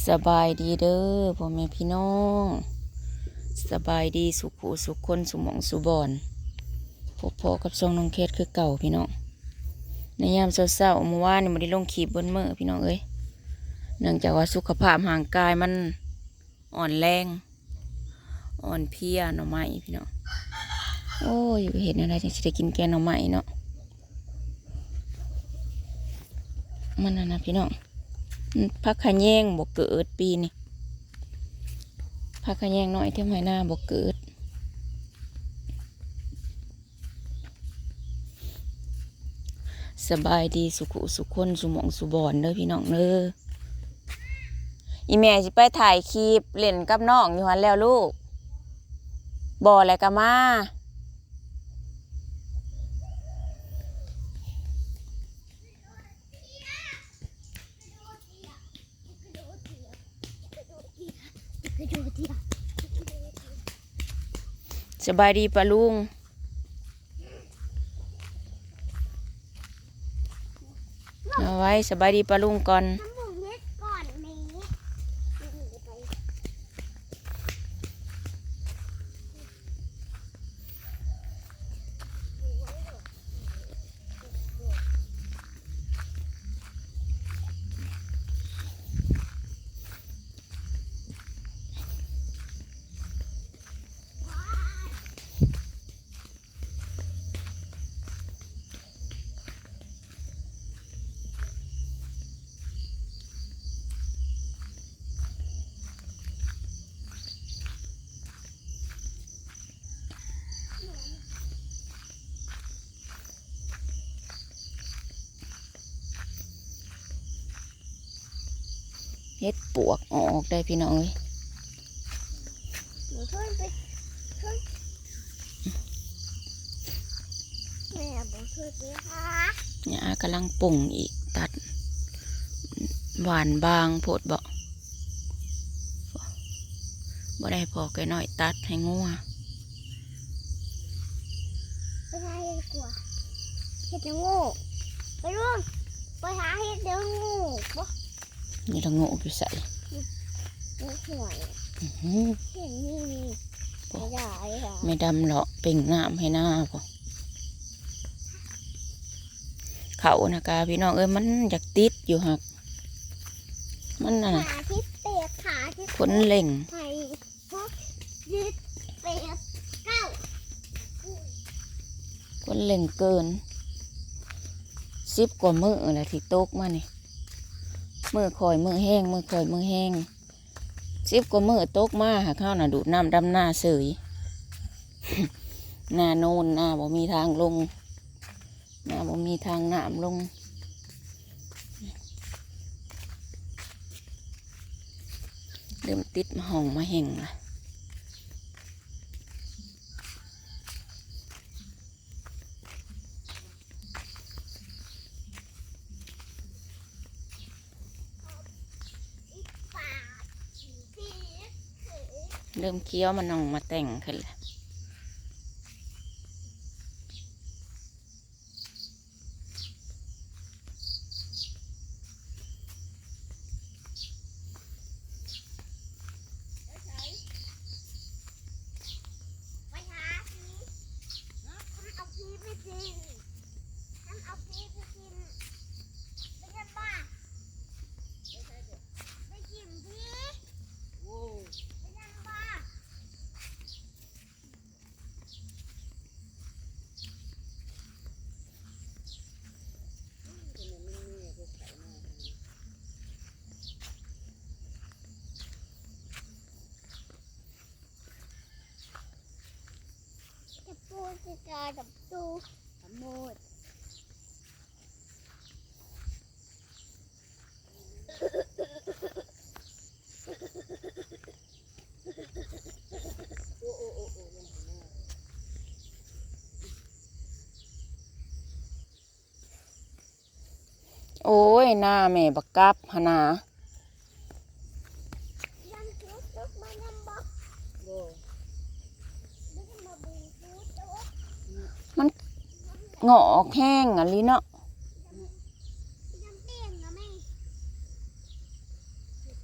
ສະບາຍດີເດີພໍ່ແມ່ພີ່ນ້ອງ ສະບາຍດີສູ່ຄູ່ສູ່ຄົນ ສູ່ໝ່ອງສູ່ບ່ອນ. ພົບພໍ້ກັບຊ່ອງນ້ອງແຄດຄືເກົ່າພີ່ນ້ອງ. ໃນຍາມເຊົ້າໆ ມື້ວານນີ້ບໍ່ໄດ້ລົງຄລິບເບິດມື້ພີ່ນ້ອງເອີຍ ເນື່ອງຈາກວ່າສຸຂະພາບຮ່າງກາຍມັນອ່ອນແຮງ ອ່ອນເພຍ. ໜໍ່ໄມ້ພີ່ນ້ອງ ໂອ້ຍ ເຮັດແນວໃດຈັ່ງຊິໄດ້ກິນແກງໜໍ່ໄມ້ເນາະ. ມັນນັ້ນນະພີ່ນ້ອງ ຜັກຂະແຍງບໍ່ເກີດປີນີ້ ຜັກຂະແຍງນ້ອຍເຕັມໄຮ່ນາບໍ່ເກີດ. ສະບາຍດີສູ່ຄູ່ສູ່ຄົນ ສູ່ໝ່ອງສູ່ບ່ອນເດີພີ່ນ້ອງເດີ. ອີແມ່ຊິໄປຖ່າຍຄລິບຫຼິ້ນກັບນ້ອງຢູ່ຫັ້ນແລ້ວລູກ ບໍ່ແລ້ວກໍມາ. ສະບາຍດີປ້າລຸງ ເອົາໄວ້ ສະບາຍດີປ້າລຸງກ່ອນ. ເຫັດປວກອອກໄດ໋ພີ່ນ້ອງເອີຍ. ບໍ່ເຄີຍໄປ ເຄີຍ ແມ່ບໍ່ເຄີຍໄປຫາ. ຫຍ້າກຳລັງປຸງອີກ ຕັດ ຫວ່ານບາງໂພດບໍ ບໍ່ໄດ້ໃຫ້ພໍ່ໄກ່ນ້ອຍຕັດໃຫ້ງົວ. ໄປຫາເຫັດກວ່າ ເຫັດລະໂງກ ໄປລຸງ ໄປຫາເຫັດລະໂງກບໍ. ນີ້ລະໂງກຢູ່ໃສ? ຢູ່ ຢູ່ຫ້ວຍ. ອືຫື ເຫັນນີ້ ນີ້ ໂອ້ ໄດ້ ໄດ້ ແມ່ດຳເລາະເປັ່ງນ້ຳໃຫ້ນາພຸ້ນ. ເຂົ້ານະກະພີ່ນ້ອງເອີຍ ມັນຢາກຕິດຢູ່ ຫາກມັນອັນ ຫາທີ່ເຕະ ຫາທີ່ ຄົນເລັ່ງ ໃສ່ ຫົກ ເຈັດ ແປດ ເກົ້າ ຄົນເລັ່ງເກີນ. ສິບກວ່າມື້ແລ້ວທີ່ຕົກມານີ້ ມື້ຄ່ອຍມື້ແຮງ ມື້ຄ່ອຍມື້ແຮງ. ສິບກວ່າມື້ຕົກມາ ຫາກເຮົານະດູດນ້ຳດຳນາເສີຍ. ນາໂນນ ນາບໍ່ມີທາງລົງ ນາບໍ່ມີທາງນ້ຳລົງ. ເລີ່ມຕິດມາຫ້ອງມາແຮ່ງລະ. ເລີ່ມຂຽວມາໜ່ອງມາແຕ່ງຂຶ້ນແລ້ວ. ໂອ້ຍ ໜ້າແມ່ບັກກັບຫັ້ນນາ ມັນງອກແຮງອີ່ຫຼີເນາະ. ເ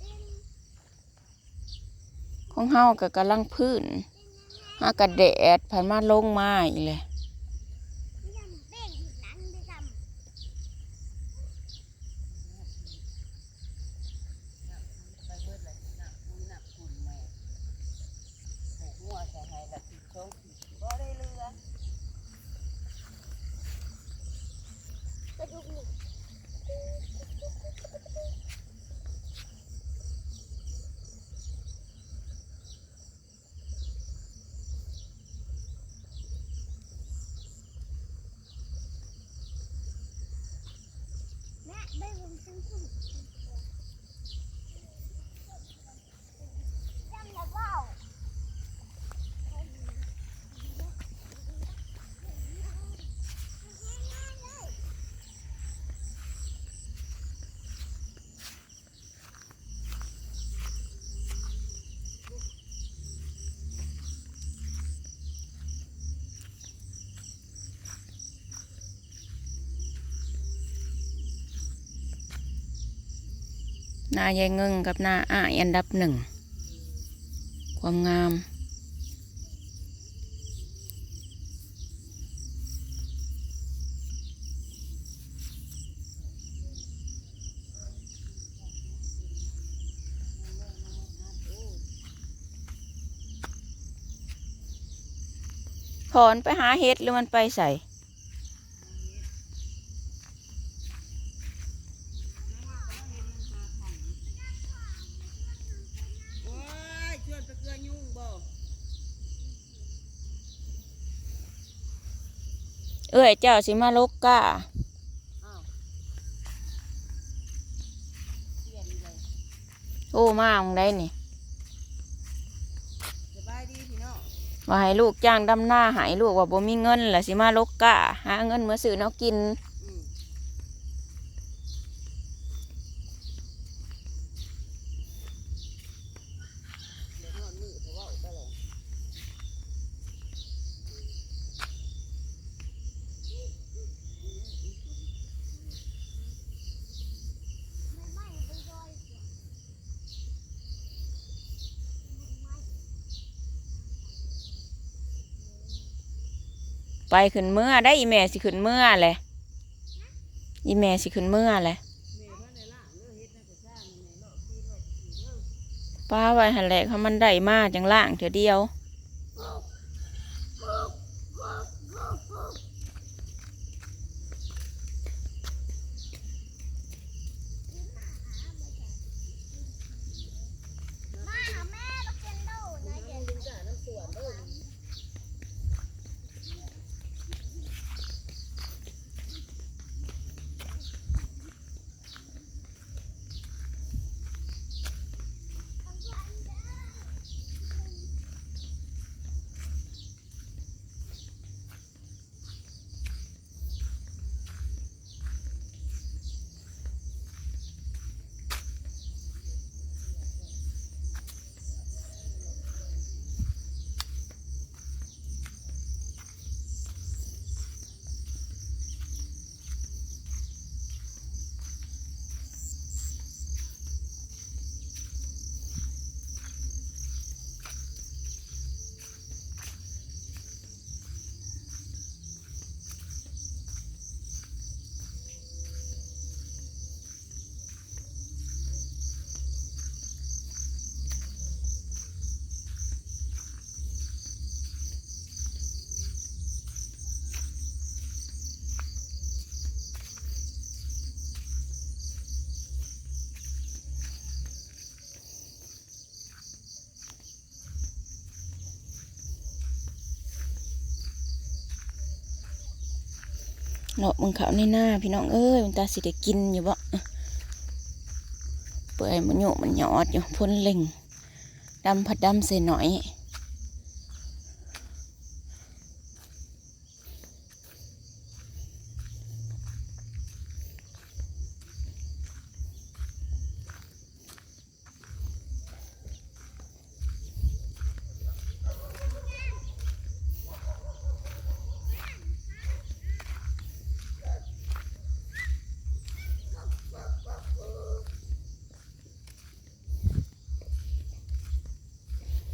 ປັນ ຂອງເຮົາກໍກຳລັງຟື້ນ ຫາກະແດດພັດມາລົງມາອີກແຫຼະ. ໜ້າຍາຍເງິງກັບໜ້າອ້າຍອັນດັບໜຶ່ງ ຄວາມງາມ. ຖອນໄປຫາເຫັດ ຫຼືມັນໄປໃສ? ໂອ້ຍ ຊວນໄປເກືອຍຸງບໍ່? ເອື້ອຍເຈົ້າຊິມາລົກກ້າ. ອ້າວ ໂທມາໝ່ອງໃດນີ້? ສະບາຍດີພີ່ນ້ອງ. ວ່າໃຫ້ລູກຈ້າງດຳນາໃຫ້ ລູກວ່າບໍ່ມີເງິນ ລະຊິມາລົກກ້າ ຫາເງິນເມືອຊື້ແນວກິນ. ອືມ. ໄປຂຶ້ນເມືອໄດ໋ ອີ່ແມ່ຊິຂຶ້ນເມືອແຫຼະ ອີ່ແມ່ຊິຂຶ້ນເມືອແຫຼະ. ປະໄວ້ຫັ້ນແຫຼະ ຄັນມັນໄດ້ມາຈັ່ງລ້າງເທື່ອດຽວ. ເລາະເບິ່ງເຂົ້າໃນນາພີ່ນ້ອງເອີຍ ມັນຕາຊິໄດ້ກິນຢູ່ບໍ່? ເປື່ອຍມັນໂຍະມັນຍອດຢູ່ ຝົນເລັ່ງ ດຳພັດດຳໃສ່ໜ້ອຍ.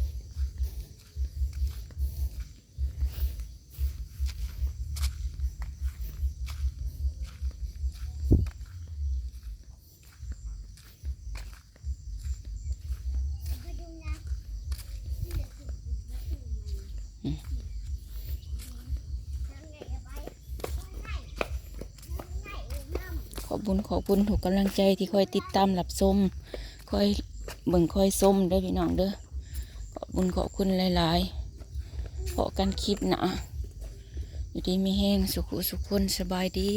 ເ ຂອບບຸນຂອບຄຸນທຸກກຳລັງໃຈທີ່ຄອຍຕິດຕາມຮັບຊົມ ຄອຍເບິ່ງຄອຍຊົມເດີພີ່ນ້ອງເດີ. ຂອບບຸນຂອບຄຸນຫຼາຍໆ. ພໍ້ກັນຄລິບໜ້າ. ຢູ່ດີມີແຮງສຸຂູສຸຄົນ. ສະບາຍດີ.